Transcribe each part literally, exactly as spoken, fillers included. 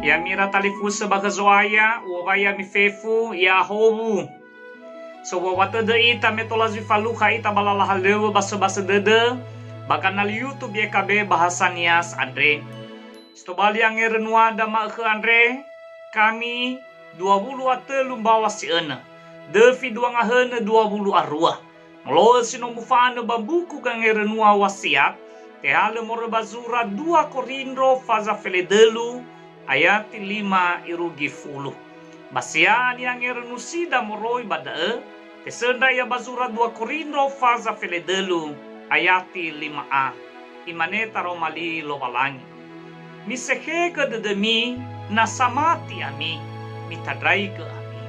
Ya'ami ira talifusö ba khö Zo'aya, u'owai ya'ami fefu, ya'ahowu. Sowuawa tödö ita me tola zui falukha ita ba lala halöŵö ba söbasö dödö, ba kanali YouTube Y K B Bahasa Nias andre. Si tobali angerönuada ma'ökhö andre, kami dua wulu a tölu mbaŵa si önö, döfi dua ngahönö dua wulu a rua. Molo'ö si no mufanö ba mbuku Gangerönua Wasiat, tehalö moroi ba zura dua Korindro faza feledölu, ayati lima irugi fulu. Ba sia'a ni'angerönusida moroi ba da'ö, tesöndra ia ba zura dua Korindro faza feledölu, ayati lima a. Imane taroma li Lowalangi, "Misekhegö dödömi, na samati ami, mitandraigö ami."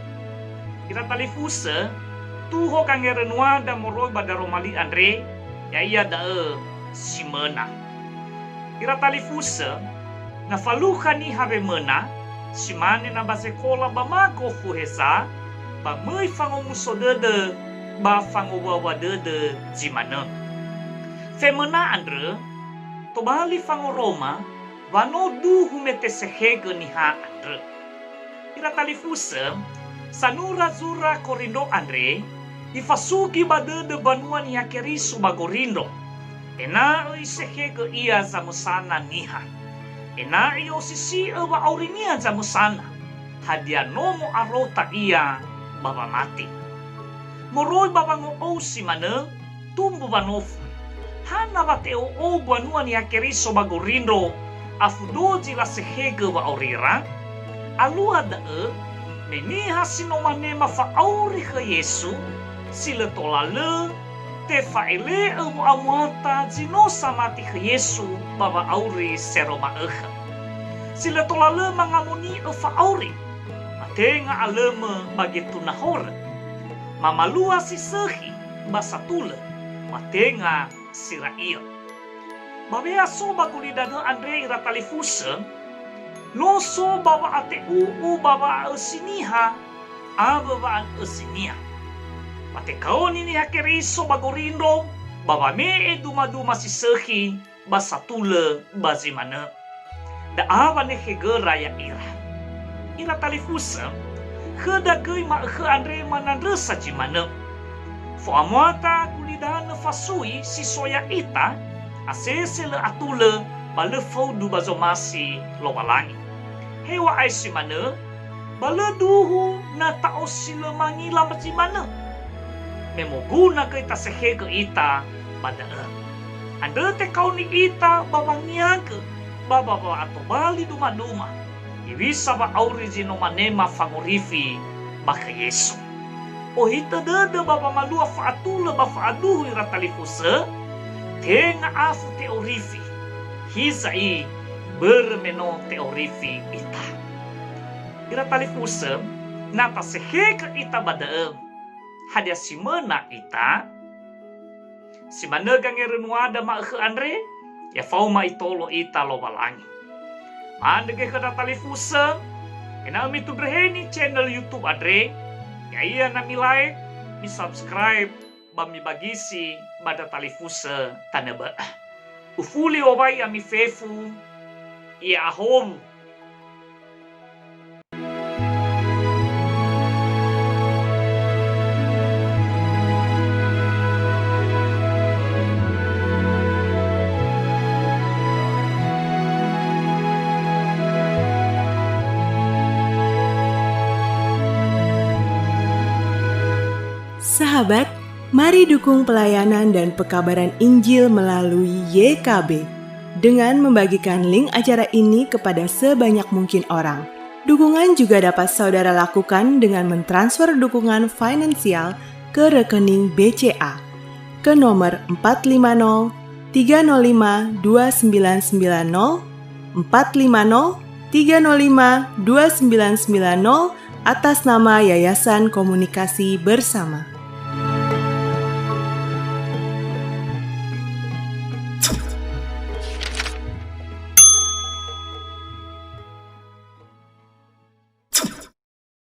Ira talifusö, tuho gangerönuada moroi ba daroma li andre, ya'ia da'ö si möna. Ira talifusö, na falukha niha wemöna, si mane na ba zekola ba ma gofu heza, ba möi fangomuso dödö, ba fangowuawua dödö zi manö. Femöna andrö tobali fangoroma wa no duhu me tesekhegö niha andrö. Ira talifusö, sanura zura Korindro andre ifasugi ba dödö mbanua Niha Keriso ba Gorindro, ena'ö isekhegö ia zamösana niha, ena'ö i'osisi'ö wa'aurinia zamösana, hadia no mo'arota ia ba wamati. Moroi ba wango'ou si manö, tumbu wanofu. Hana wa te'o'ou mbanua Niha Keriso ba Gorindro, afu dozi lasekhegö wa'aurira? Alua da'ö, me niha si no manema fa'auri khö Yesu, si lö tola lö tefa'ele'ö wo'amuata zi no samati khö Yesu ba wa'auri seroma ökhö. Si lö tola lö mangamoni'ö fa'auri, ba tenga alömö ba getu nahorö. Mamalua si sökhi ba satulö, ba tenga si ra'iö. Ba wea so ba gulidanö andre ira talifusö, no so ba wa'ate'u'u ba wa'a'ösi niha awö wa'anösinia. Ba tekaoni Niha Keriso ba Gorindro ba wame'e dumaduma si sökhi ba satulö ba zi manö. Da'a wanekhegöra ya'ira. Ira talifusö, khöda göi ma'ökhö andre manandrösa zi manö. Fo'amuata gulidanö fasui si so ya'ita, asese lö atulö, ba lö faudu ba zomasi Lowalangi. Heŵa'ae si manö, ba lö duhu na ta'osi lö mangila zi manö. Me moguna göi tasekhegö ita ba da'ö. Andrö tekaoni ita ba wangiagö ba ba wa'atobali dumaduma, hewisa wa'auri zi no manema fangorifi ba khö Yesu. Ohitö dödö ba wamalua fa'atulö ba fa'aduhu ira talifusö, tenga afu te'orifi. Hiza'i, börö me no te'orifi ita. Ira talifusö, na tasekhegö ita ba da'ö, hadia si möna ita? Si manö gangerönuada ma'ökhö andre, ya faoma itolo ita Lowalangi. Ma'andrö göi khöda talifusö, ena'ö mitundröheni channel YouTube andre, ya'ia na mi-like, mi-subscribe, ba mibagisi ba ndra talifusö tanö bö'ö. Ufuli owai ami fefu, ya'ahowu. Sahabat, mari dukung pelayanan dan pekabaran Injil melalui Y K B dengan membagikan link acara ini kepada sebanyak mungkin orang. Dukungan juga dapat saudara lakukan dengan mentransfer dukungan finansial ke rekening B C A ke nomor empat lima nol tiga nol lima dua sembilan sembilan nol, empat lima nol tiga nol lima dua sembilan sembilan nol, atas nama Yayasan Komunikasi Bersama.